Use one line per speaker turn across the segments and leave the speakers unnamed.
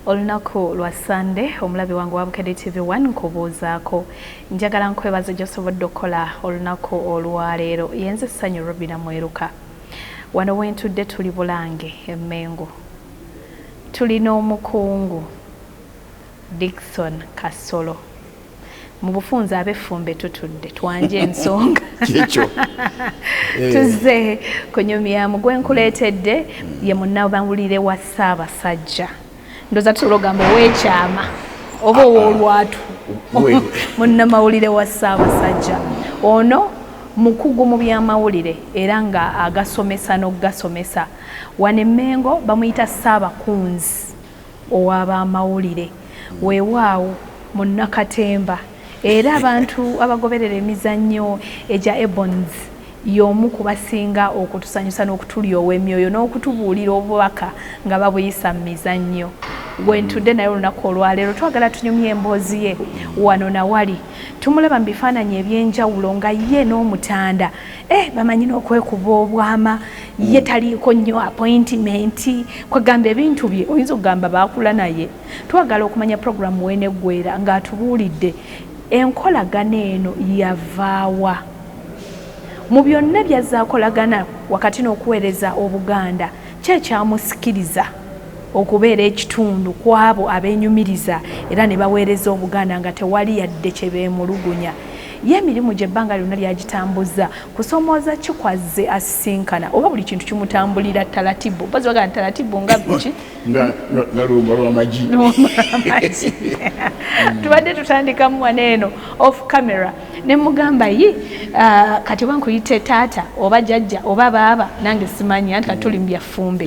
Olunaku lwa Sande, omulabi wange wa Bukedde TV 1, nkubuuzaako. Njagala nkwebaza gy'osobodde okukola olunaku olwaleero. Yenze Ssanyu Robina Mweruka. Wano wentudde tuli Bulange e Mmengo. Tulina omukungu Dickson Kasolo. Mu bufunze ab'effumbe tutudde twanje ensonga.
Kyekyo.
Tuzze kunyumyamu. Gwe nkuleetedde ye munnamawulire wa Ssaabasajja. Ndowooza tusobola okugamba ow'ekyama oba ow'olwatu. Munnamawulire wa Ssaabasajja ono mukugu mu byamawulire era nga agasomesa n'okugasomesa. Wano e Mmengo bamuyita Ssaabakunzi ow'abamawulire. Weewaawo munnakatemba era abantu abagoberera emizannyo egya Ebons y'omu ku basinga okutusanyusa n'okutulyowa emyoyo n'okutubuulira obubaka nga babuyisa mu mizannyo. Gwe ntudde naye olunaku olwaleero twagala tunyumye emboozi ye wano na wali. Tumulaba mu bifaananyi eby'enjawulo nga ye n'Omutanda bamanyi n'okwekuba obwama, ye taliiko nnyo appointment, kwegamba ebintu bye oyinza okugamba baakula naye. Twagala okumanya puroguramu w'eneggweera ng'atubuulidde enkolagana eno yavaawa. Mu byonna by'azze akolagana wakati n'okuweereza Obuganda, ki ekyamusikiriza okubeera ekitundu ku abo abeenyumiriza era ne baweereza Obuganda nga tewali yadde kye beemulugunya? Ye emirimu gye ebbanga lyonna ly'agitambuzza, kusoomooza ki kw'azze asisinkana oba buli kintu kimutambulira talatibu? Mpozi bagamba talatibu nga biki?
Nga lumba lw'amagi.
Tubadde tutandikamu wano eno off camera ne mugamba yi kati oba nkuyite taata oba jjajja oba baaba nange simanyi, anti kati tuli mu byaffumbe.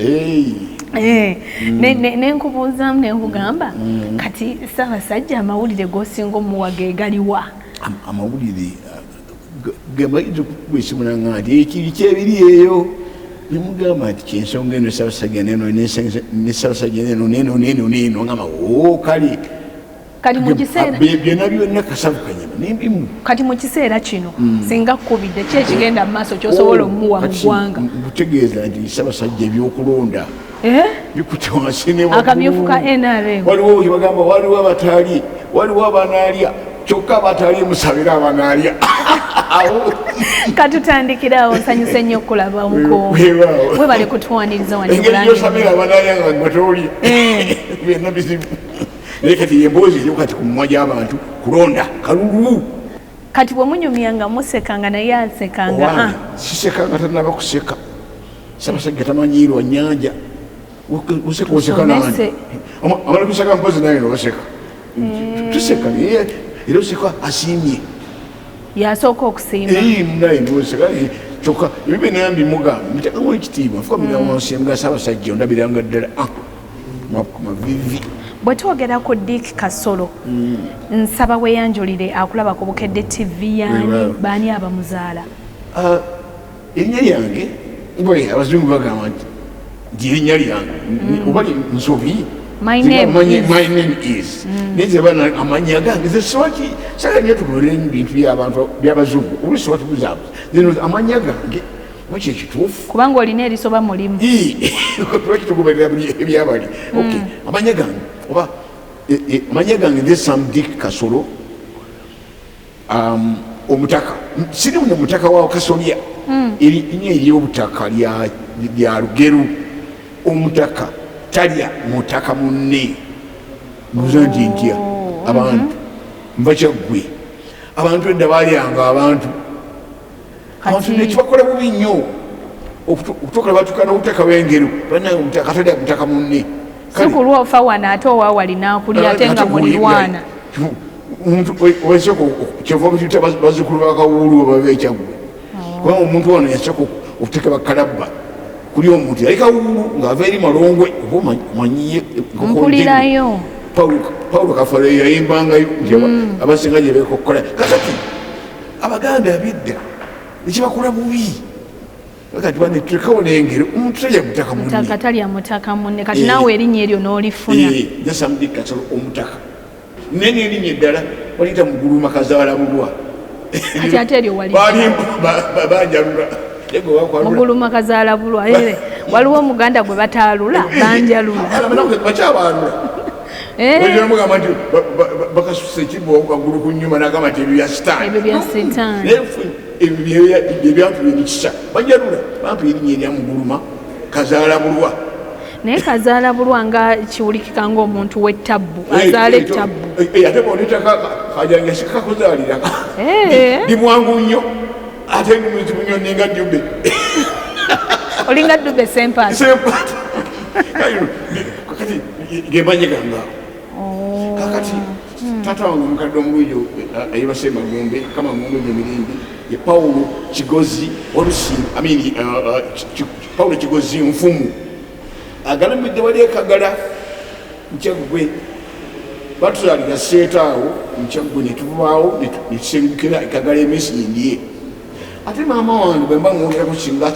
Ne nkubuuzaamu ne nkugamba kati Ssaabasajja amawulire g'osinga omuwa ge galiwa?
Amawulire gemayinza okukuba esimu nanga nti ekiri kyebiri eyo, nemugamba nti kyensonga eno Ssaabasajja neno ne Ssaabasajja neno neno neno neno, ngamba oo kale.
Kati mu kiseera
byonna byonna kasavu kanyama nembimu.
Kati mu kiseera kino singa kkubidde ki ekigenda mu maaso ky'osobola omuwa mu ggwanga?
Nkutegeeza nti Ssaabasajja ebyokulonda bikutte wansi ne waggulu.
Akamyufu ka NRM.
Waliwo kye bagamba, waliwo abataalye, waliwo abanaalya, kyokka abataalye musabire abanaalya.
Katutandikirawo. Nsanyuse nnyo okulaba omukungu. Webale kutwaniriza wano.
Engeri gy'osabira abanaalya nga gwe tolya byonna bizibu. Naye kati emboozi eriwo kati ku mumwa gy'abantu kulonda kalulu.
Kati bwe munyumya nga musekanga naye asekanga?
Owange, sisekanga tannaba kuseka. Ssaabasajja tamanyiirwa nnyanja. Oseka oseka nani? Amala kuseka mpozi naye oseka. Tuseka naye era oseka asiimye.
Yasooka okusiima.
Naye oseka kyokka ebyo byonna mbimugamba mbiteekamu ekitiibwa, nfukamira wansi nga Ssaabasajja ondabiranga ddala mavivi.
Bwe twogera ku Dick Kasolo, nsaba weeyanjulire akulaba ku Bukedde TV. Yaani baani abamuzaala?
Erinnya lyange, abazungu bagamba nti erinnya lyange oba nsobi.
My name is.
My name is. Naye nze bana amannya gange nze siwaki saagala nnyo tugoberere ebintu by'abantu by'abazungu, oluusi batubuzaabuza. Nze amannya gange maki ekituufu.
Kubanga olina erisoba mulimu.
Lwaki tugoberera ebyabali? Amannya gange oba amannya gange nze Sam Dick Kasolo, omutaka. Siri muno mutaka wa Kasolya, erinnya ery'obutaka lya Lugeru. Omutaka talya mutaka munne. Mbuuza nti ntya abantu nva Kyaggwe, abantu edda balyanga abantu, abantu nekibakola bubi nnyo okutuuka batuuka n'obutaka bw'engero. Bannange, omutaka talya mutaka munne.
Si kulwofa wano ate owawali n'akulya ate nga mulirwana.
Omuntu wesooka kyova bakiyita bazzukulu ba Kawuulu baba Ekyaggwe, kubanga omuntu wano yasooka okuteeka bakalabba kuli omuntu yali Kawuulu ng'ava eri Malongwe oba omanyiye.
Mpulirayo.
Paulo Kafalo yayimbangayo nti abasinga gye beekokkola. Kakati Abaganda abedda ekibakola bubi kati bane tulekawo n'engero, omuntu talya mutaka munne.
Mutaka talya mutaka munne. Kati naawe erinnya eryo n'olifuna.
Nze Sam Dick Kasolo omutaka, naye n'erinnya eddala baliyita Muguluma Kazaalabulwa.
Kati ate eryo wali
banjalula.
Muguluma Kazaalabulwa, waliwo omuganda gwe bataalula, banjalula.
Bakyabalula. Mugamba nti bakasusa ekibbo waggulu ku nyumba, nagamba nti ebyo bya sitaani.
Ebyo bya sitaani.
Naye ffe ebyo byebyatuwa emikisa. Banjalula, bampa erinnya erya Muguluma Kazaala Bulwa.
Naye Kazaala Bulwa nga kiwulikika ng'omuntu w'ettabbu, azaala ettabbu.
Ate bw'oleeta kajanja sikakuzaalira. Ndi mwangu nnyo, ate ndi muzibu nnyo, ninga Jjube.
Olinga Dube Sempata.
Sempata. Kati gemanye gange ago. Kakati taata wange omukadde omulungi eyebase emagombe, kama ngombe emirembe, ye Paulo Kigozi Olusimba, I mean, Paulo Kigozi Nfumu, agalamidde wali ekagala Nkyaggwe. Batuzaalira Seeta awo Nkyaggwe, netuvaawo netusengukira ekagala emisindye. Ate maama wange bwe mba mwogerako, singa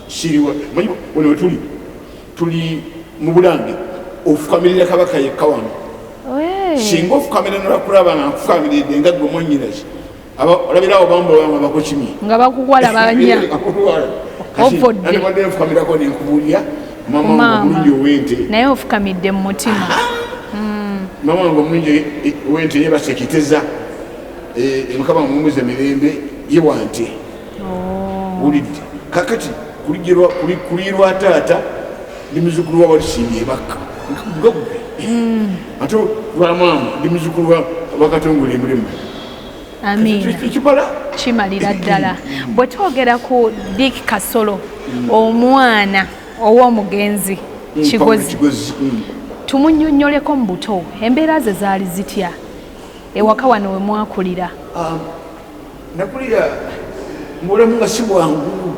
siriwa manyi wano wetuli, tuli mu Bulange, ofukamirira Kabaka yekka wano. Singa ofukamira nolakulaba nga nkufukamiridde nga gwe mwannyinazi, olabirawo bamba bakukimye.
Nga bakukwala banya. Ovodde.
Nandibadde nfukamirako nenkubuulira mama wange omulungi ow'ente.
Naye ofukamidde mu mutima.
Mama wange omulungi ow'ente yebasa ekiteza, Mukama mumuze mirembe, ye wante. Wulidde? Kakati kuli lwa taata ndi muzukulu wa Walusimbi ebakka nga gwe, ate lwa maama ndi muzukulu wa Bakatongole emirimu.
Amiina.
Ekibala.
Kimalira ddala. Bwe twogera ku Dick Kasolo, omwana ow'omugenzi Kigozi,
Kigozi.
Tumunnyonnyoleko mu buto, embeera ze zaali zitya ewaka wano we mwakulira?
Nakulira mubulamu nga si bwangu.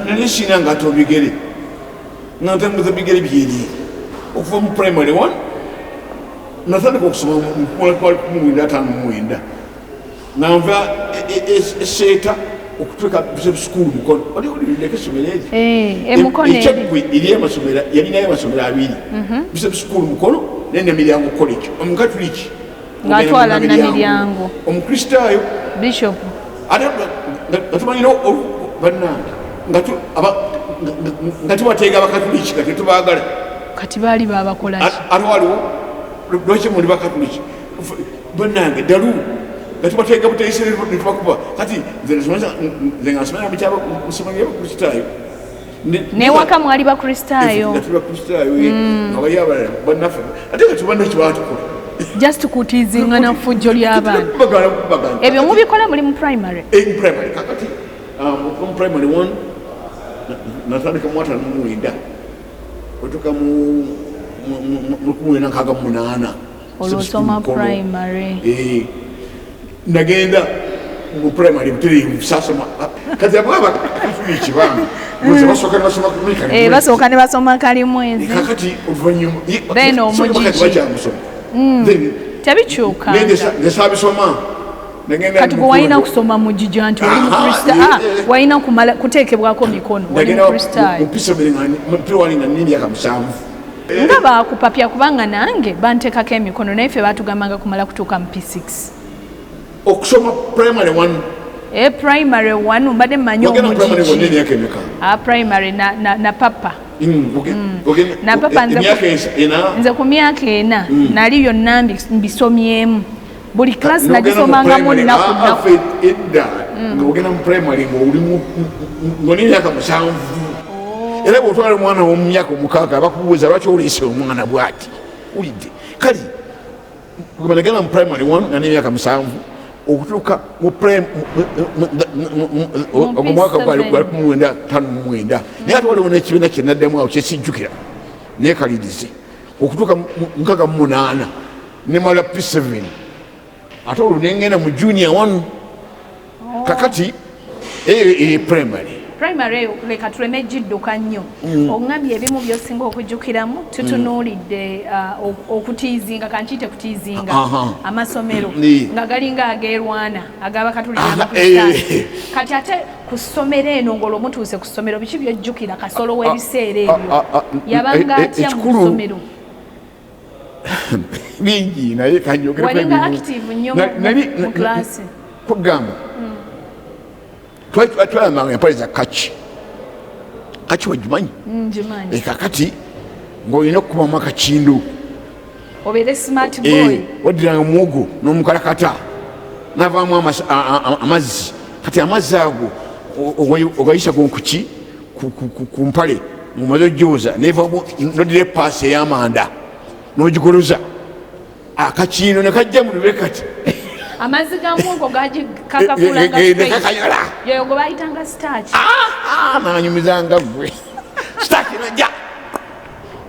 Nali sina ngato bigere, nga ntambuza bigere byeri okuva mu primary one. Natandika okusoma mu 1959, nga nva eseeta okutuuka Bishop School Mukono. Oli olireko essomero eri?
Emukono eri.
Ekyaggwe eri amasomero, yalinayo amasomero abiri, Bishop School Mukono ne Namiryango College. Omukatuliki
Ng'atwala Namiryango.
Omukristaayo
Bishop.
Ate nga tumanyira bannange nga tubateega Abakatuliki, nga tetubaagala.
Kati baali babakolaki?
Ate waliwo lwaki muli Bakatuliki? Bannange, ddalu nga tubateega buteesere netubakuba. Kati nze nga nsomera musomero lyabakristaayo.
Newaka mwali Bakristaayo?
Nga tuli Bakristaayo, nga bali abalala bannaffe, ate nga tubanna kyebatukola.
Just kutiizingana ffujjo ly'abaana.
Kubagana.
Ebyo mubikola muli mu primary?
Primary. Kakati okuva mu primary one, natandika mu 59, otuka mu 1968.
Olwosoma primary.
Nagenda mu primary butereevu, sasoma. Kati abo abakatuliki kibanga basooka ne basoma.
Basooka ne basoma Kalimwezi.
Kakati oluvannyuma
Then omugigi.
Bakyamusoma.
Tebikyuka.
Nze saabisoma.
Kati gwe walina kusoma mugija nti oli Mukristaayo, walina kumala kuteekebwako mikono, oli Mukristaayo.
Mupira nga nina emyaka 7.
Nga bakupapya, kubanga nange banteekako emikono, naye ffe batugambanga kumala kutuuka mu P6.
Okusoma primary one.
E primary one mbadde mmanyi.
Wagenda mu primary one
Omugigi.
Emyaka emeka?
A primary na papa. Na papa
Emyaka 4.
Nze ku myaka 4 nali byonna mbisomyemu, buli class
N'ogenda mu
nagisomangamu
primary,
nnaku nnaku.
Ffe edda nga ogenda mu primary ng'olina emyaka 7, era bw'otwala omwana w'omu myaka 6, bakubuuza lwaki oleese omwana bw'ati. Wulidde? Kale kugamba nagenda mu primary one nga n'emyaka 7, okutuuka mu omwaka
P7.
Gwali 1959, naye ate waliwo n'ekibiina kyenaddamu awo kyesijjukira, naye kalirize okutuuka mu 68 nemala P7, ate olwo nengenda mu junior one. Kakati eyo primary.
Primary eyo leka tuleme gidduka nnyo. Oŋŋambye ebimu by'osinga okujjukiramu, tutunuulidde okutiizinga, kankiyite kutiizinga, amasomero nga galinga ageerwana ag'Abakatuliki n'Abakristaayo. Kati ate ku ssomero eno, ng'olwo mutuuse ku ssomero, biki byojjukira Kasolo w'ebiseera ebyo? Yabanga atya mu
Ekikulu
ssomero?
Bingi, naye kanjogereko
Walinga
ebimu.
active nnyo mu class?
Kugamba twayambanga empale za kaki. Kaki wagimanyi?
Ngimanyi.
Kakati Ng'olina okukubamu akakindu.
Obeere smart boy.
Waddiranga muwogo n'omukalakata navaamu amazzi. Kati amazzi ago ogayisa kuki ku mpale ngomaze ojooza, nodira epaasi ey'amanda n'ogigoloza akakiino ne kajja mu lube. Kati
amazzi ga muwogo gakakafulanga.
Kakayala.
Yoyo gwe bayitanga starch.
Nanyumizanga gwe starch najja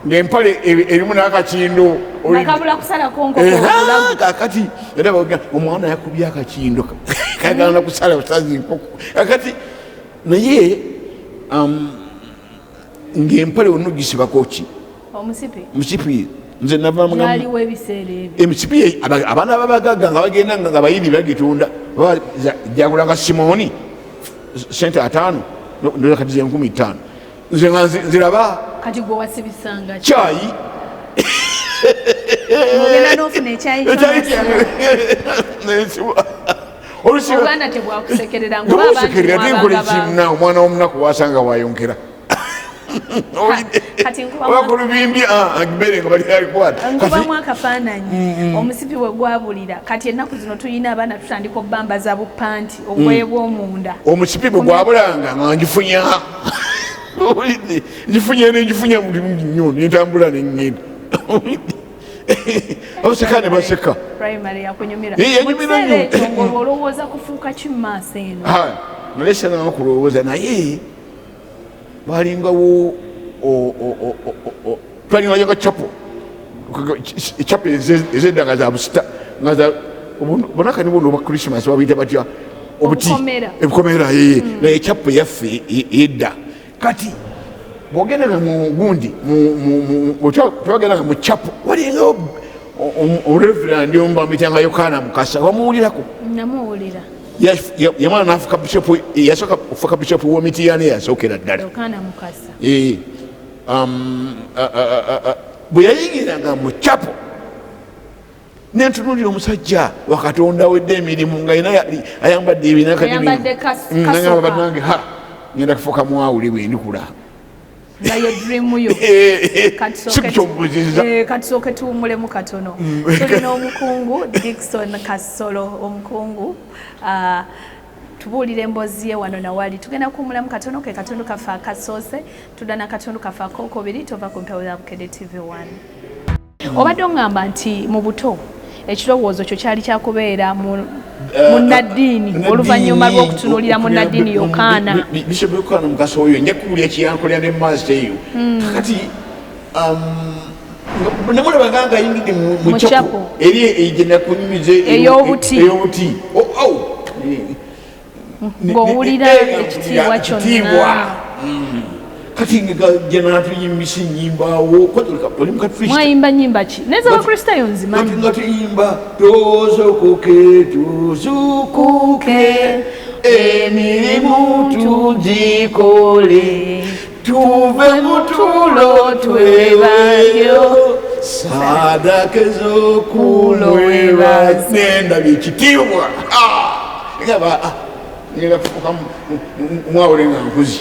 ng'empale erimu n'akakindo.
Nakabula kusalako nkoko.
Kakati era omwana yakubye akakindo kagana kusala busazi nkoko. Kakati naye ng'empale wonna ogisibako ki?
Omusipi.
Musipi. Nze
navaliwo ebiseera ebyo.
Emisipi abaana babagaga nga bagenda nga bayini bagitunda, jagulanga Simoni sente 50, ndoza kati ze 5000. Nze nga nziraba.
Kati gwe wasibisanga?
Kyayi.
Ogenda n'ofuna ekyayi.
Nensiba.
Obwana tebwakusekerera?
Ngosekerera tenkola ekimuna omwana womunaku wasanga wayonkera.
Kati
oba ku lubimbi agibere nga bali alikwata.
Nkubamu akafaananyi omusipi we gwabulira. Kati ennaku zino tulina abaana tutandika obambaza bupanti obugoye bw'omunda.
Omusipi bwe gwabulanga nga ngifunya ngifunya nengifunya mulimu nnyo, nentambula neŋŋenda, abaseka ne baseka.
Primary yakunyumira?
Eh, yanyumira
Mu kiseera
nnyo.
ekyo ng'olwo olowooza kufuuka ki mu maaso eno?
Nalesanawo kulowooza, naye balingawo twalingayo chapel, chapel ezedda nga za busita nga za bonaka ni buno obwa Christmas babiyita batya, obuti?
Obukomera.
Ebukomera, eh. Naye chapel yaffe edda, kati bwogendanga mu gundi twagendanga mu chapel, walingawo oreverandi omu bamuyitanga Yokaana Mukasa, wamuwulirako?
Namuwulira.
Yamala nafuka bishop, yasooka okufuka bishop w'Emitiyana, yasookera ddala.
Yokaana Mukasa.
Eh, bwe yayingiranga mu chapel nentunulira omusajja wakatonda wedde emirimu nga yina ayambadde
Ayambadde kasoka.
Banange, ha, ngenda kufuuka mwawule bwendikula.
Nga ye dream yo.
Sikukyobuziza.
Katusooke tuwummulemu katono. Tulina omukungu Dickson Kasolo, omukungu tubuulira emboozi ye wano nawali. Tugenda kuwummulamu katono, ke katundu kaffe akasoose, tudda n'akatundu kaffe akokubiri. Tova ku mpewo ya Bukedde TV 1. Obadde oŋŋamba nti mu buto ekirowoozo kyo kyali kyakubeera munnaddiini oluvannyuma lw'okutunuulira munnaddiini Yokaana.
Bishop Yokaana Mukasa oyo nja kuwulira kiyankolera ne maaso eyo. Kakati namulabaga nga ayingidde mu
Mu
chapel
chapel.
Eri gye nakunyumiza.
Ey'obuti.
Ey'obuti. Oh, oh.
Ng'owulira ekitiibwa kyonna.
Kati nga gyenatuyimbisa enyimbawo oli mukatulista.
Mwayimba nyimba ki? Naye z'Abakristaayo nzimanyi.
Kati nga tuyimba tuzukuke tuzukuke, emirimu tugikole, tuve mu tulo twebayo sadaka ez'okumwebaza. Nendabye ekitiibwa. Ngaba ngenda kufuuka mwawule nga nkuzi.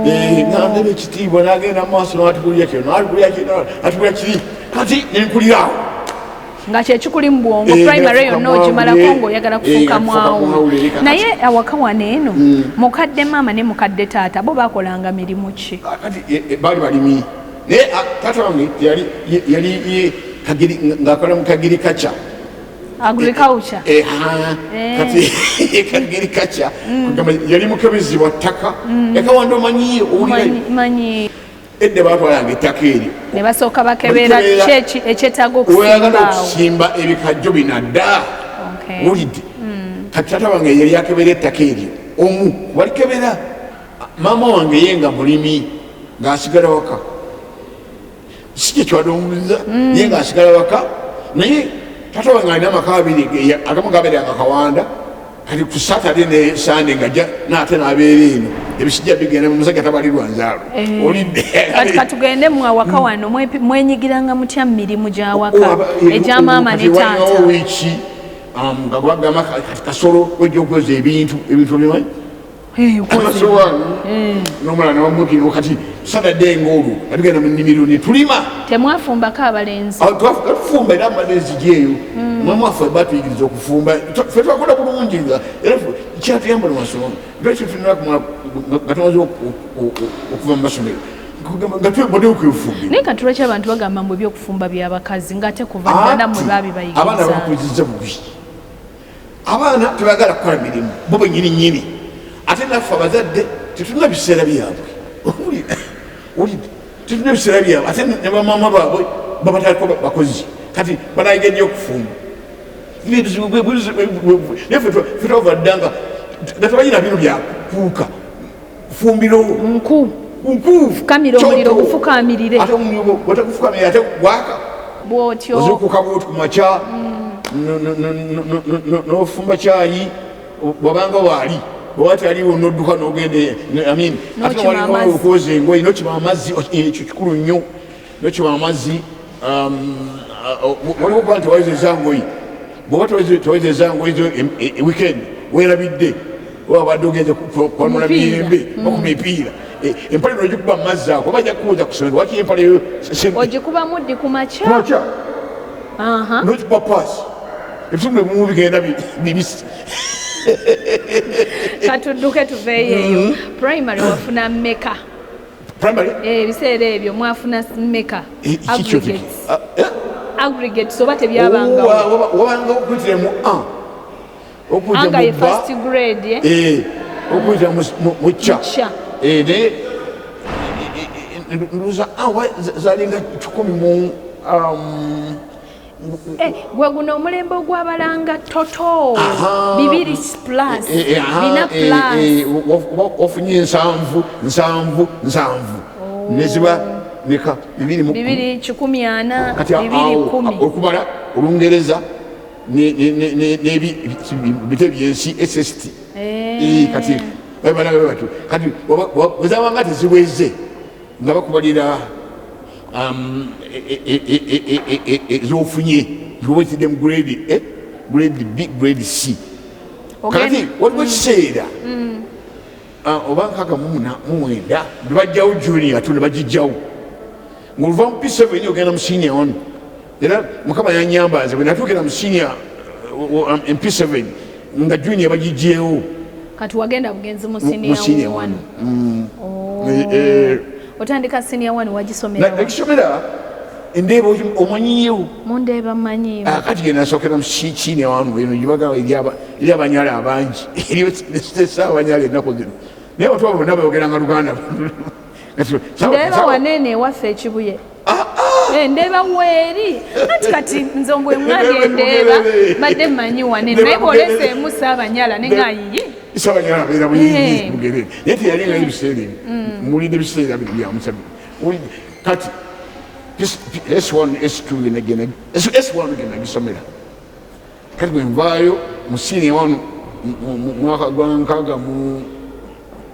Nandaba ekitiibwa, nagenda maaso natugulya kino, natugulya kino, natugulya kiri, kati nenkulirawo.
Nga kyekikuli mu bwongo.
Eh,
Primary
nga
yonna
kufuuka
ogimalako
mwawule.
ng'oyagala
Eh,
kufuuka
nga kufuuka
mwawule.
mwawule, kakati.
Naye awaka wano eno mukadde maama ne mukadde taata bo bakolanga mirimu ki?
Kati baali balimi, naye taata wange yali yali ng'akola mu kagirikaca.
Agriculture.
Eh, ha, kati kagirikaca kugamba yali mukebezi wa ttaka ekawanda, omanyiyo, owulirayo?
Manyi.
Edda batwalanga ettaka eryo
Ne basooka bakebera
Bakebera.
ki ekyetaaga
oyagala
okusimbaawo.
Okusimba ebikajjo binadda. Owulidde? Kati taata wange yali akebera ettaka eryo, omu kubalikebera. Maama wange ye nga mulimi, ng'asigala waka, si kyekiwadde omubuliza, ye ng'asigala waka. Naye taata wange alina amaka abiri, agamu gabeeranga Kawanda. Kati ku Saturday ne Sande ngajja naate n'abeera eno, ebisijja bigenda, omusajja tabalirwa nzaalo. Olidde?
Kati katugende mu awaka wano, mwenyigiranga mutya mu mirimu gy'awaka egya maama ne taata?
Wiiki nga gwagamba kati kasolo ojja okwoza ebintu, ebintu obimanyi. Amasowaani nomala newamukiriwo. Kati Saturday ngaolwo nga tugenda mu nnimiro ne tulima.
Temwafumbako abalenzi?
Tufumba era mbadde nzija eyo. Mama waffe batuyigiriza okufumba. Ffe twakola bulungi, nga era kyatuyamba mu masomero. Lwaki tulina kumala nga tumaze okuva mu masomero nga twebadde okwefumbira?
Naye kati lwaki abantu bagamba mbu ebyokufumba byabakazi, ngaate kuva ddala nammwe
abaana
babibayigiriza?
Bakuliziza bubi. Abaana tebagala kukola mirimu bo benyini nyini, ate naffe abazadde tetulina biseera byabwe. Owulidde? Tetulina biseera byabwe, ate ne bamaama baabwe babatako bakozi. Kati banayiga nnyo okufumba. Naye ffe twava dda nga tebanyina bino byakuuka fumbiro.
Nku.
Nku.
Fukamira omuliro, gufukamirire.
Ate omuliro bwetagufukamira, ate gwaka.
Bwotyo.
Ozuukuka bwoti ku makya n'ofumba kyayi bwabanga waali, bwaba taliwo nodduka nogenda, I mean, ate
N'okima
waliwo
amazzi.
okwoza engoye, nokima amazzi, ekyo kikulu nnyo, nokima amazzi. Waliwo okuba nti wayozeza ngoye, bwoba tewayozeza ngoye zo weekend weerabidde, oba badde ogenze kwanula
Mupiira.
miyembe oku mipiira, empale nogikuba mu mazzi ago, bajja kukubuuza ku ssomero waki empale yo
Ogikubamu ddi? Ku makya?
Kumakya. Nokikuba paasi, ebitundu ebimu bigenda bibisi.
Katudduke tuveeyo eyo. Primary wafuna mmeka?
Primary?
Ebiseera ebyo mwafuna mmeka?
Kiki?
Aggregates. Aggregates oba tebyabangawo?
Wabanga okuyitira mu A, okuyitira
Anga ye
mu B.
First grade, eh?
Okuyitira mu C.
Mu C.
Naye ndowooza A zalinga 100 mu
Gwe guno omulembe ogwabalanga total bibiri plus, bina plus.
Wafunye 70, 70, 70, neziba meka? Bibiri mu
Bibiri 140.
Kati
Bibiri
awo
10.
okubala, Olungereza n'ebite byensi, SST. Kati babalaga batyo. Kati bwezabanga teziweze nga bakubalira zofunye, ziwezidde mu grade A, grade B, grade C. Kakati waliwo ekiseera, oba 69 ne bajjawo junior two, ne bagijjawo ng'oluva mu P7 ogenda mu senior one. Era Mukama yanyamba, nze bwe natuukira mu senior P7 nga junior bagijjeewo.
Kati wagenda bugenzi mu
mu
senior
senior
one.
One.
Otandika senior one, wagisomera wa?
Nagisomera Endeeba, omanyiyo?
Mundeeba mmanyiimu.
Kati gye nasookera mu senior one eno gyebaga eri Abanyala abangi, eriyo Abanyala ennaku zino, naye abantu abo bonna bayogeranga Luganda.
Ndeeba waneene ewaffe Ekibuye. Ndeeba weeri anti kati nze ngwe ŋŋambye Ndeeba, mbadde mmanyi wanene, naye bw'oleseemu Saabanyala ne ŋŋayiye.
Saabanyala abeera Buyingi, Bugerere, naye teyalingayo ebiseera ebyo. Mulinde ebiseera bino bya Museveni. Kati S1, S2, gena S1 gena gisomera. Kati bwe nvaayo mu senior one mu mwaka gwa nkaaga mu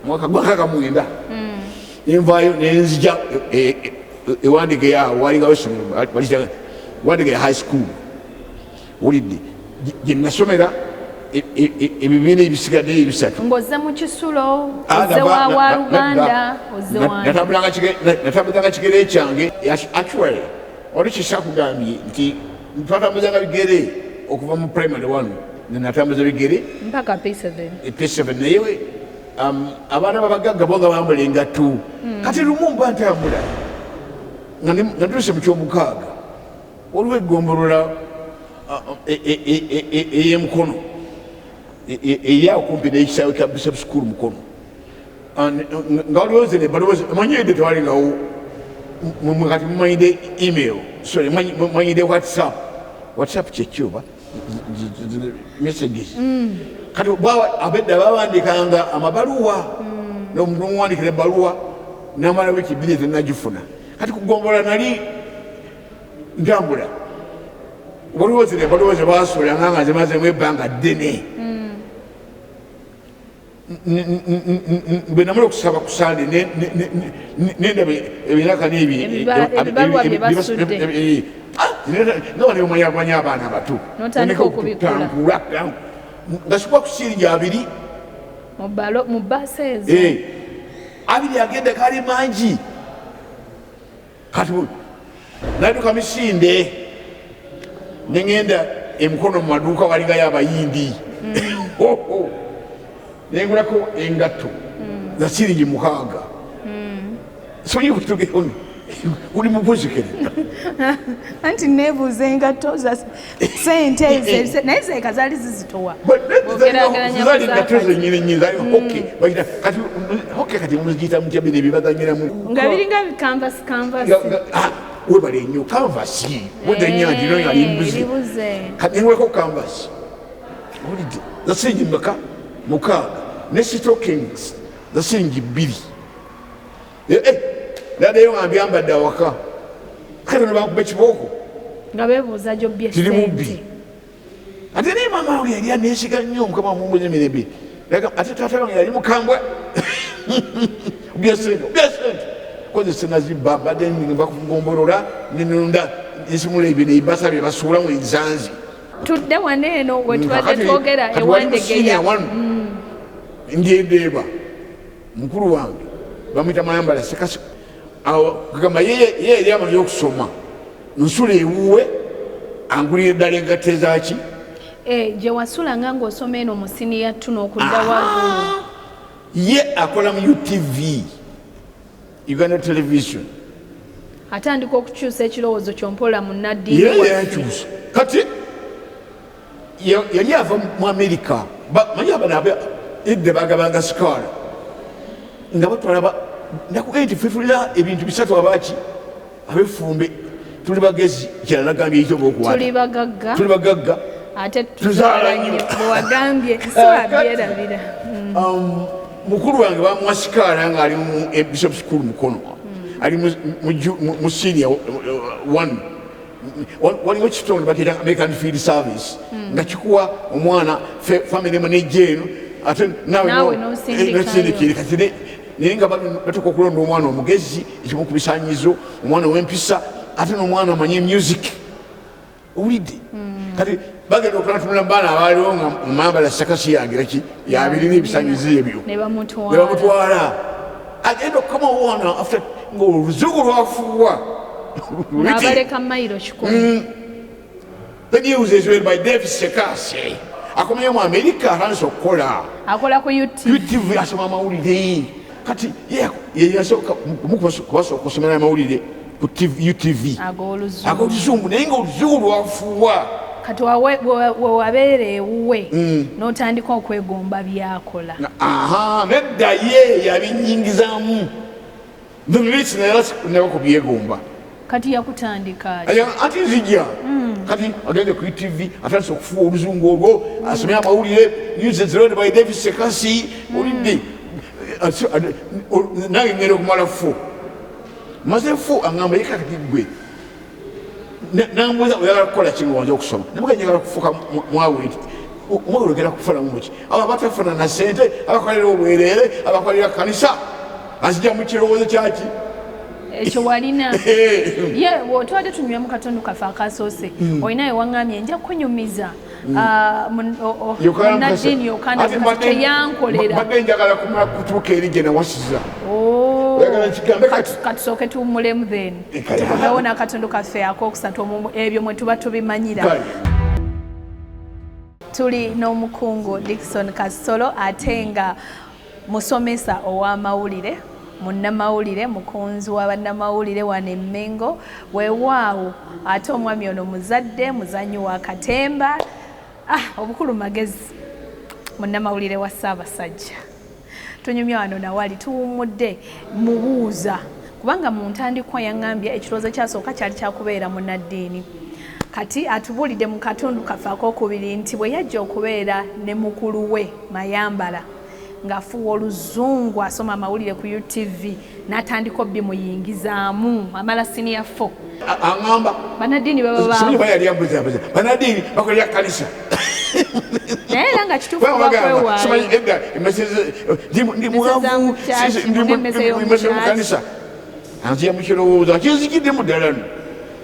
mwaka gwa 69, nenvaayo nenzija Ewandigeya awo walingawo essomero baliyita Wandigeya High School. Wulidde? Gye nasomera ebibiina ebisigaddeyo ebisatu.
Ng'ozze mu kisulo, ozze wa waluganda, ozze wani?
Natambuzanga kigere kyange. Actually, wali kisakugambye nti twatambuzanga bigere okuva mu primary one, natambuza bigere
mpaka P7.
P7. Naye abaana babagagga bo nga bambala engatto. Kati lumu mba ntambula nga ntuuse mu kyomukaaga, waliwo eggombolola ey'Emukono eri awo kumpi n'ekisaawe kya Bishop School Mukono. Nga waliwo zino ebbaluwa, manyi edde tewalingawo kati mumanyidde email, sorry, mumanyidde WhatsApp. WhatsApp kyeki oba messages? Kati abedda bawandikanga amabaluwa, nomuwandikira ebbaluwa namala wiiki 2 tenagifuna. Kati kugombola nali ntambula, waliwo zino ebbaluwa zebasuulanga nga zimazemu ebbanga ddene. Bwe namala okusaba ku Sande, nendaba ebiraka
Ebibaluwa bye basudde.
Nga wali omanya abaana bato.
N'otandika okubikula.
Nga sikuba ku siringi 20.
Mu bbaasa ezo.
Eh, 20 agenda gaali mangi. Kati nadduka misinde nengenda emukono mu maduuka, walingayo abayindi. Nengulako engatto za siringi 6. Simanyi kutugeoni uli mukuzikere.
Anti neebuuza engatto za sente ezo, naye zeeka zaali zizitowa. Bw'ogeraageranya
Zali
ku
engatto
zaakati.
Zenyini nyini zali hockey. Bagita kati hockey, kati muziyita mutya bino ebibazanyiramu?
Nga biringa bikanvasi kanvasi.
Webale nnyo, kanvasi wedda ennyanja ino nga limbuzi.
Eribuze.
Kati nengulako kanvasi, owulidde, za siringi meka? 6, ne stockings za siringi 2. Naddeyo nga mbyambadde awaka, kati ne bankuba ekibooko.
Nga beebuuza gyobbye.
Kiri mubbi.
Sente.
Ate naye maama wange yali aneesiga nnyo, Mukama amuwummuze emirembe. Ate taata wange yali mukambwe, byesente byesente kozesa nazibba, mbadde nva kugombolola nenonda nsimula ebyo nebasa bye basuulamu enzanzi.
Tudde wano eno wetubadde twogera.
Kati wali mu senior
Ewandegeya.
One ngendeeba mukulu wange bamwita Mayambala Sekasi. Awo kagamba ye yali amaze okusoma, nsula ewuwe, angulira eddala engatto ezaki.
Eh, gye wasulanga ng'osoma eno mu siniya 2 n'okudda waggulu.
Ye akola mu UTV, Uganda Television.
Atandika okukyusa ekirowoozo kyompola mu naddiini
Ye
waffe.
Yankyusa. Kati yali ava mu Amerika. Manyi abano edda bagabanga sikaala nga batwala nakugambye nti ffe tulina ebintu bisatu, abaki abefumbe tuli bagezi, kirala nagambye ekyo
Tuli
okuwata.
bagagga.
Tuli bagagga.
Ate
Tuzaala
tuzaala
nnyo.
nnyo, bwewagambye siwabyerabira.
Mukulu wange bamuwa sikaala ng'ali mu Bishop School Mukono, ali mu senior one. Waliwo kitongole bakiyita American Field Service nga kikuwa omwana family manager eno, ate nawe
Naawe n'osindikayo.
Nosindikire. Kati naye nga batuuka okulonda omwana omugezi, ekimu ku bisanyizo omwana ow'empisa, ate n'omwana amanyi music, owulidde? Kati bagenda okulatunula mubaana abaaliwo nga Mambala Sakasi yagiraki yabirina ebisanyizo ebyo.
Ne bamutwala.
Ne bamutwala. Agenda okukomawo wano after ng'oluzungu lwafuuwa.
N'abaleka mayiro 100.
The news is read by David Sekasi. Akomyeyo mu Amerika, atandise okukola.
Akola ku UT.
UTV, asoma amawulire. Kati ye yasooka kubasooka okusomera amawulire ku TV, UTV.
Ag'oluzungu.
Ag'oluzungu, naye ng'oluzungu lwafuuwa.
Kati we wabeera ewuwe n'otandika okwegomba byakola.
Aha, nedda, ye yabinyingizaamu. Naye kubyegomba.
Kati yakutandika ki?
Ati nzija kati agenze ku UTV, atandise okufuwa oluzungu olwo, asomye amawulire, news is read by David Sekasi, olidde? Nange ngenda okumala four, maze four, aŋŋamba ye kakati gwe nambuuza, oyagala kukola ki nga wanze okusoma? Namuga njagala kufuuka mwawulire nti omwawulire ogenda kufunamu muki? Abo abatafuna na sente, abakolera obwereere, abakolera kanisa, azija mu kirowoozo kyaki.
Ekyo walina ye bwotwadde tunywa mu katundu kaffe akasoose, olina wewaŋŋambye nja kunyumiza munnaddiini Yokana
Ate
Mukasa kyeyankolera.
Mbadde njagala kumala kutuuka eri gye nawasiza.
Oh.
Oyagala nkigambe kati?
Katusooke tuwummulemu, then
Kale.
tukomewo n'akatundu kaffe akokusatu, ebyo mwe tuba tubimanyira.
Kale.
Tuli n'omukungu Dickson Kasolo, ate nga musomesa ow'amawulire, munnamawulire, mukunzi wa bannamawulire wano e Mmengo. Weewaawo, ate omwami ono muzadde, muzanyi wa katemba, obukulu magezi, munnamawulire wa Ssaabasajja. Tunyumya wano nawali tuwummudde, mubuuza kubanga mu ntandikwa yaŋŋambye ekirowoozo kyasooka kyali kyakubeera munnaddiini. Kati atubuulidde mu katundu kaffe akokubiri nti bwe yajja okubeera ne mukulu we Mayambala ng'afuuwa oluzungu, asoma amawulire ku UTV, n'atandika obimuyingizaamu, amala siniya 4.
Aŋŋamba
Bannaddiini baba
simanyi
baavu.
Ba yali ambuzabuza, banaddiini bakolera kanisa.
Naye era nga kituufu,
Bagamba,
bakwewaayo.
simanyi edda emmese ndi
Emmese
mwavu,
za mu kyaki, n'emmese y'omu
emmese
kyaki.
y'omukanisa. Anziya mu kirowoozo akinzikiddemu ddala nno.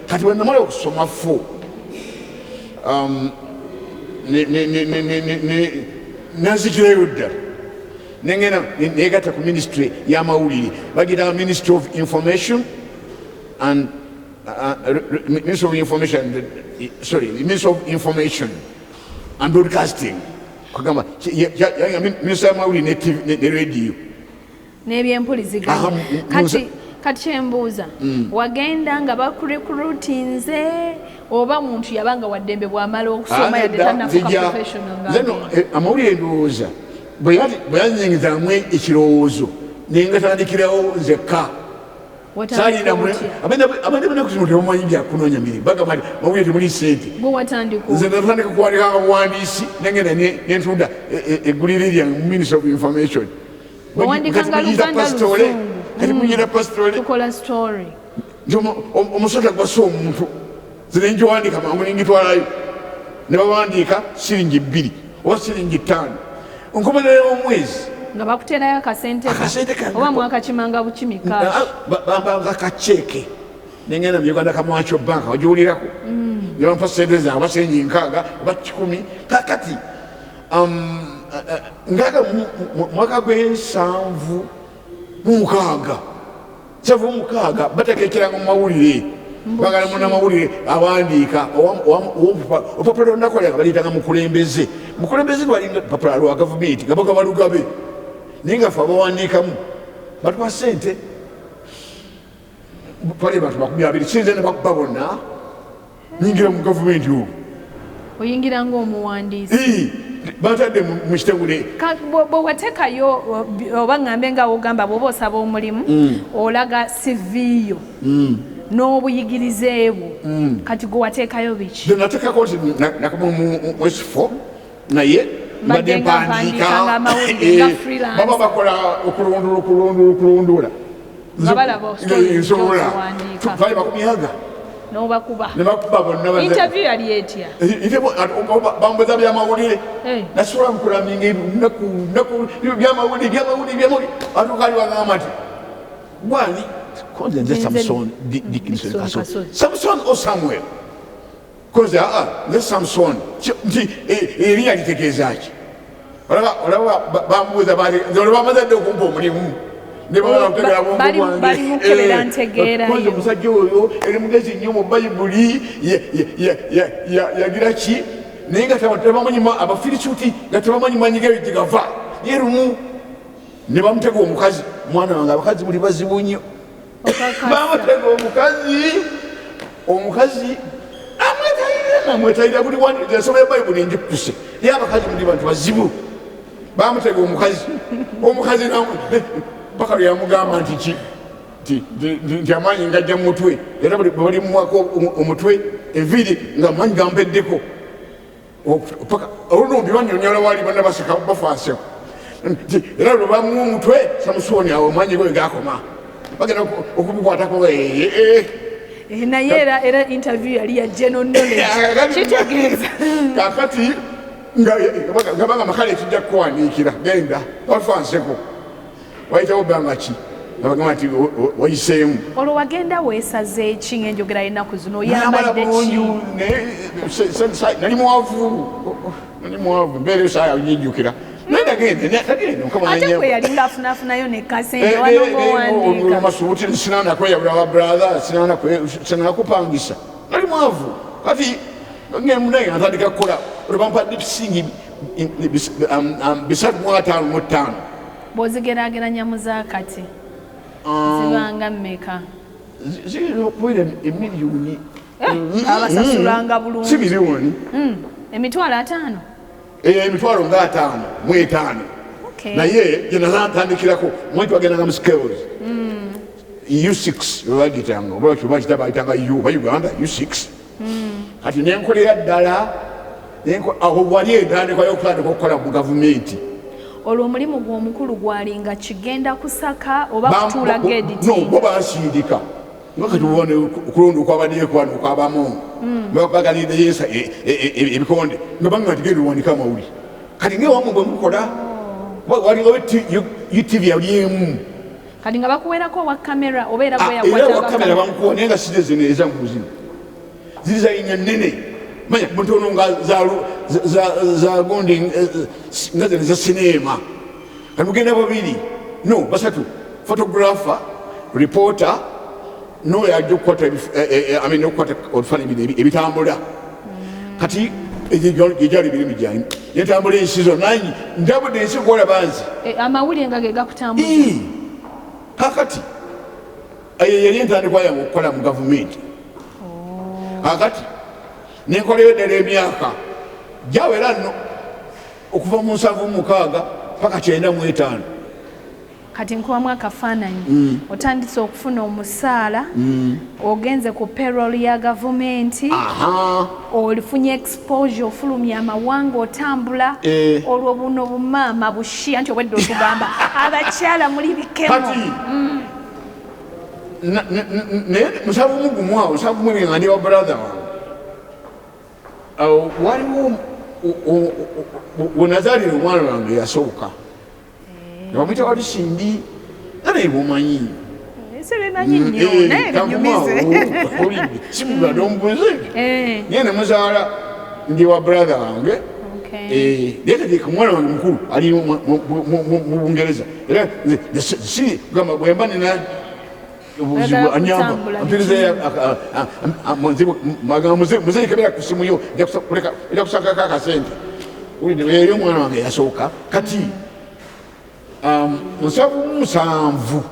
Kati bwe namala okusoma four, nazikirayo ddala. Nengenda negatta ku ministry y'amawulire, bagitanga Ministry of Information and Ministry of Information, sorry, Ministry of Information and Broadcasting. Kugamba ministry y'amawulire ne radio
n'ebyempuliziganya. Kati kyembuuza, wagenda nga bakurecruitinze oba muntu yabanga waddembe bwamala okusoma yadde tannafuuka professional?
Amawulire ndowooza bwe yanyingizaamu ekirowoozo nengatandikirawo nzekka. Abandi banaku zino tebamanyi byakunoonya mirimu, bagamba nti mawulire temuli sente. Nze natandika kuwandika buwandiisi, nengenda nentunda eggulire lyange mu Ministry of Information.
Kati
muyita pasitole.
Tukola story.
Nti omusota gwassa omuntu, nze nengiwandiika mangu nengitwalayo, ne bawandiika siringi 2 oba siringi 5 nkomerero y'omwezi.
Nga bakuterayo akasente?
Akasente kange.
Oba mwakakimanga bukimi cash?
Bambanga kaceeke, nengenda mu Uganda Commercial Bank, ogiwulirako, ne bampa sente zange, oba siringi 60 oba 100. Kakati ngaga mwaka gw'76, 76, bateeka mu mawulire, bagala munamawulire awandiika. Olupapula lwonakolanga baliyitanga Mukulembeze. Mukulembeze lwalinga lupapula lwa gavumenti nga bagaba lugabe, naye nga fe abawandiikamu batuwa sente. Twali bantu 20, sinze ne bakuba bonna, nyingira mu gavumenti olwo.
Oyingira ng'omuwandiisi?
Batadde mu kitongole.
Bwe wateekayo, oba ŋŋambe nga wogamba, bw'oba osaba omulimu olaga CV yo n'obuyigirize bwo, kati gwe wateekayo biki?
Nze nateekako nti nakoma mu S4, naye mbadde
Mbadde nga
mpandiika.
mpandiika ng'amawulire, nga freelance.
Baba bakola okulondoola, okulondoola, okulondoola.
Nga balaba stories.
Nsobola.
Gy'oziwandiika.
Twali 20.
N'obakuba.
Ne bakuba bonna.
Interview yali etya?
Bambuza byamawulire. Nasobola mukulaminga naku naku byamawulire, byamawulire, byamawulire. Atuuka ali wagamba nti gwani konze nze Samson Dickinson
Dickson
Kasozi.
Kasozi.
Samson o Samuel koze aa nze Samson. Nti erinnya litegeeza ki? Olaba bambuuza bati nze olwo bamaze dde okumpa omulimu ne bamala okutegera bwongo bwange.
Bali mukebera ntegeerayo.
Koze omusajja oyo eri mugezi nnyo mu Bayibuli, yagira ki, naye nga tebamanyi Abafirisuuti nga tebamanyi manyi ge gye gava, naye lumu ne bamutega omukazi. Mwana wange, abakazi muli bazibu nnyo. Bamutega omukazi, omukazi amwetayirira namwetayirira buli ensoma ya Bayibuli njikuse, naye abakazi muli bantu bazibu. Bamutega omukazi, omukazi paka lwe yamugamba nti ki nti amaanyi ngajja mu mutwe, era buli bwe balimuwako omutwe enviiri nga amaanyi gampeddeko. Paka olulumbi banyonyola wali bonna baseka bafanseko nti era lwe bamuwa omutwe Samusoni, awo amaanyi go gakoma, bagenda okumukwatako.
Eh, naye era interview yali ya general knowledge, kitegeeza.
Kakati nga bagamba kale kijja kukuwandiikira, genda bafanseko, wayitawo bbanga ki nga bagamba nti wayiseemu.
Olwo wagenda weesaze ki ng'enjogera y'ennaku zino?
Nayambala
Oyambadde
bulungi.
ki?
Naye nali mwavu, nali mwavu, mbeera esaaya nyijjukira, naye nagenda Mukama
Ate
nanyamba.
gwe yalinga afunafunayo ne kasente wano ng'owandiika.
Masuuti sinana kweyabula wa brother, sinana kupangisa, nali mwavu. Kati naye natandika kukola olwo bampa siringi 355.
Bw'ozigeraageranya mu zaakati, zibanga mmeka?
Ziyinza okubeera emiliyoni.
Abasasulanga bulungi.
Si miliyoni.
50,000.
Emitwalo nga 55. Naye gyenatandikirako mwanti wagendanga mu scales, U6 webagitanga, oba bakita bayitanga U oba Uganda U6. Kati nenkolera ddala, awo wali entandikwa yokutandika okukola mu gavumenti.
Olwo omulimu gwe omukulu gwalinga kigenda kusaka oba kutuula
No, bo
gediting?
Bansindika nga kati obona okulonda okwabaddeyo wano okwabamu bagaliddeyo ebikonde, nga banga nti genda owandika amawulire. Kati ngaewamu bwe mukola, walingawo UTV yali emu.
Kati nga bakuweerako owa kamera oba era gwe
Ah, era wa kamera?
Yakwatanga?
Bamukuwa, naye nga site zino ezangu zino ziri zalinya nnene, manya mutono nga za gundi, nga zino za sineema. Kati mugenda babiri, no, basatu: photographer, reporter, noyo ajja okukwata I mean, okukwata obufaananyi bino ebitambula. Kati egyo gyali emirimu gyange. Netambula ensi zonna, ndabudde ensi gwolaba nze.
Amawulire nga ge gakutambuza.
Kakati eyo yali entandikwa yange okukola mu gavumenti. Kakati nenkolayo ddala emyaka gyawera nno, okuva mu 76 paka 95.
Kati nkubamu akafaananyi. Otandise okufuna omusaala, ogenze ku payroll ya gavumenti, olifunye exposure, ofulumya amawanga, otambula. Olwo buno bumaama bushi, anti obwedde otugamba abakyala muli bikemo.
Kati naye 71 awo, 72, nga ndi wa brother wange awo, waliwo wenazaalira omwana wange yasooka, bamwita Walisindi, nga naye bwomanyi.
Sibimanyi nnyo, naye binyumize.
Simubadde omubuze. Naye nemuzaala ndi wa brother wange. Naye kati omwana wange mukulu ali mu Bungereza, era nze si gamba bwemba nina obuzibu
Oyagala
anyamba
kutambula.
Ampiriza, muzeyi kebera ku simu yo, ojja kusakako akasente. Eri omwana wange yasooka. Kati 77,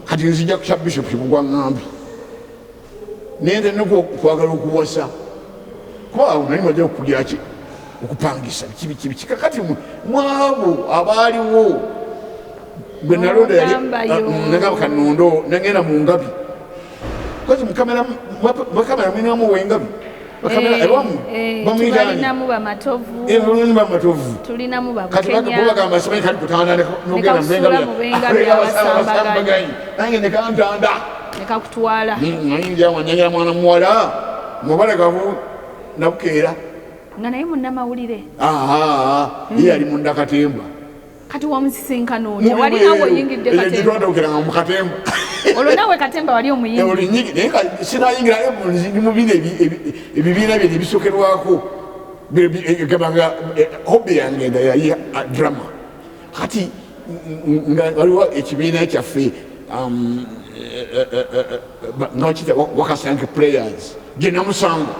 kati nzija kukya Bishop Kibugwa ŋŋambi nende nokwagala okuwasa, kuba awo nali maze okugira ki, okupangisa, biki biki biki. Kakati mwabo abaaliwo gwe nalonda yali
N'ogambayo.
Nagamba kanondo, nagenda mu ngabi kozi mukamera, bakamera mulinamu wengabi, bakamera ewamu bamuyita ani?
Tubalinamu bamatovu.
Bamatovu.
Tulinamu
Kati
babukenya.
bagamba simanyi kali kutanda nogenda
Nekakusula mu bengabi abasambaganyi.
Nange nekantanda.
Nekakutwala.
Nayingira wanyangira mwana muwala mubalagavu nabukeera.
Nga naye munnamawulire?
Ye yali munda katemba.
Kati wamusisinkana otya? Wali nawe oyingidde katemba?
Twatawukiranga mu katemba.
Olwo nawe katemba wali omuyingi?
Olinyigi, naye nga sinayingira ndi mu bino ebibiina bino ebisookerwako. Gamba hobby yange enda yali drama. Kati nga waliwo ekibiina kyaffe nga bakiyita Wakasanke Players, gye namusanga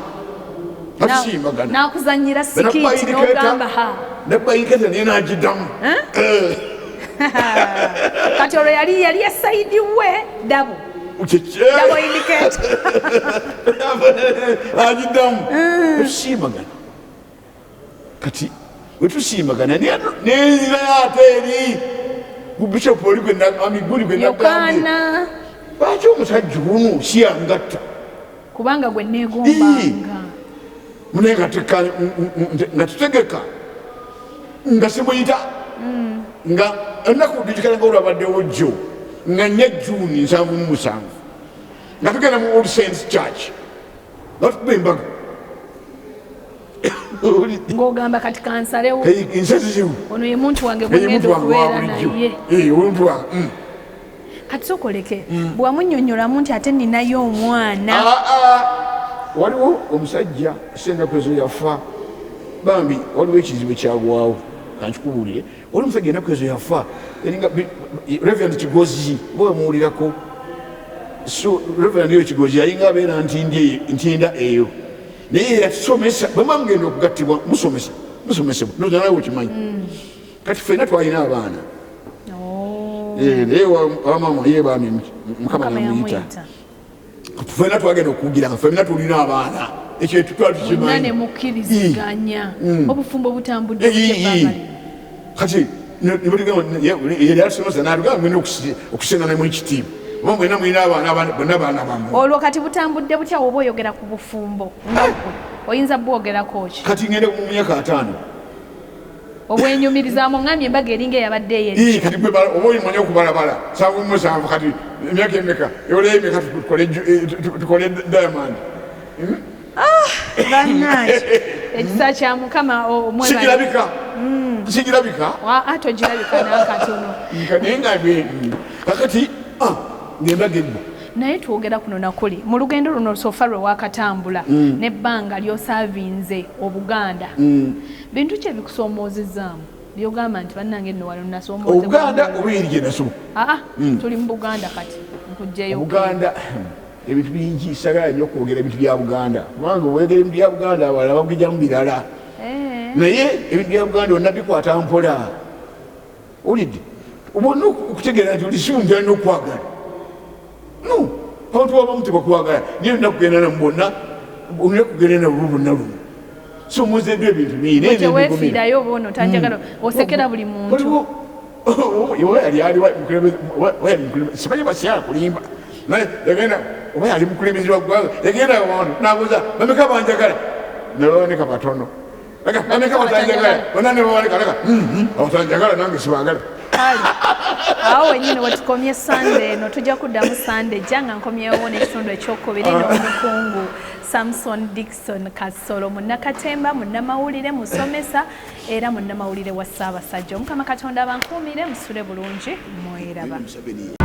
batusimbagana.
Nakuzanyira skit n'ogamba ha.
Nakubayiketa naye nagiddamu.
Kati olwo yali ya side we double indicator.
Agiddamu, tusimbagana. Kati wetusimbagana nenzirayo ate eri ku bishop oli amiguli gwe nagambye.
Yokaana.
Lwaki omusajja ono siyangatta?
Kubanga gwe neegombanga.
Munaye nga tutegeka nga simuyita, nga ennaku dijikala nga olwabaddewo jjo, nga 4 Juni 77, nga tugenda mu All Saints Church nga tukuba embaga.
Ng'ogamba kati kansalewo.
Ensazizibu.
Ono ye muntu wange gwe
muntu
ngenda
wange wa
okubeera
bulijjo.
naye.
Omuntu wange.
Kati sookoleke, bwamunnyonnyolamu nti ate ninayo omwana.
Ah, waliwo omusajja Sendaku ezo yafa bambi, waliwo ekizibu ekyagwawo, kankikubuulire. Waliwo omusajja ennaku ezo yafa, eringa Reverend Kigozi, oba wemuwulirako. So Reverend oyo Kigozi yalinga abeera Ntinda eyo, naye yatusomesa. Bwemba mugenda okugattibwa musomesa, musomesebwa, noza nawe okimanyi. Kati ffenna twalina abaana. Naye wamama ye bambi Mukama
Mukama
yamuyita.
Yamuyita.
Ffenna twagenda okugira nga ffenna tulina abaana, ekyo twali
Mwenna
tukimanyi.
Ne mukkiriziganya, obufumbo butambudde butya ebbanga lino?
Kati yali atusomesa natugamba mulina okusiŋanamu ekitiibwa, oba mwena mulina abaana, bonna baana bammwe.
Olwo kati butambudde butya? Oba oyogera ku bufumbo nga ggwe, oyinza bwogerako ki?
Kati ngenda mu myaka 50.
Obwenyumirizaamu, ŋŋambye embaga eringa eyabadde eyo.
Kati gwe oba oyimanyi okubalabala, 77, kati emyaka emeka ewoleyo emeka tukole diamond?
Bannange, ekisa kya Mukama omwebale.
Sigirabika, sigirabika.
Aa, togirabika n'akatono.
Naye nga kakati ngembaga eggwa.
Naye twogera kuno nakuli mu lugendo luno so far lwe wakatambula n'ebbanga ly'osaavinze Obuganda, bintu ki ebikusoomoozezaamu? Byogamba nti bannange nno wano nasoma.
Obuganda oba eri gye nasoma?
Aa, tuli mu Buganda kati, nkugjeyo.
Buganda ebintu bingi, sagala nnyo okwogera ebintu bya Buganda, kubanga obwogera ebintu bya Buganda abalala bagijjamu birala. Naye ebintu bya Buganda onna bikwata mpola. Owulidde? Obona okutegeera nti oli si muntu alina okwagala. No, abantu abamu tebakwagala, naye olina kugenda namu bonna, olina kugenda nabo bonna lumu. So muzeddwa ebintu bingi, naye nze mbigumira.
Teweefiirayo oba ono tanjagala, osekera buli muntu.
Waliwo oba yali ali oba yali mukulembeze, simanyi basyala kulimba, naye yagenda oba yali mukulembeze wa ggwanga, yagenda abantu nabuuza bameka banjagala, ne baboneka batono. Leka, bameka batanjagala, bonna ne baboneka, leka abatanjagala nange sibagala.
Kale awo wenyini wetukomye Sande eno, tujja kuddamu Sande ejja nga nkomyewo n'ekitundu ekyokubiri n'omukungu Samson Dickson Kasolo, munnakatemba, munnamawulire, musomesa era munnamawulire wa Ssaabasajja. Omukama Katonda abankuumire, musule bulungi, mweraba.
Museveni.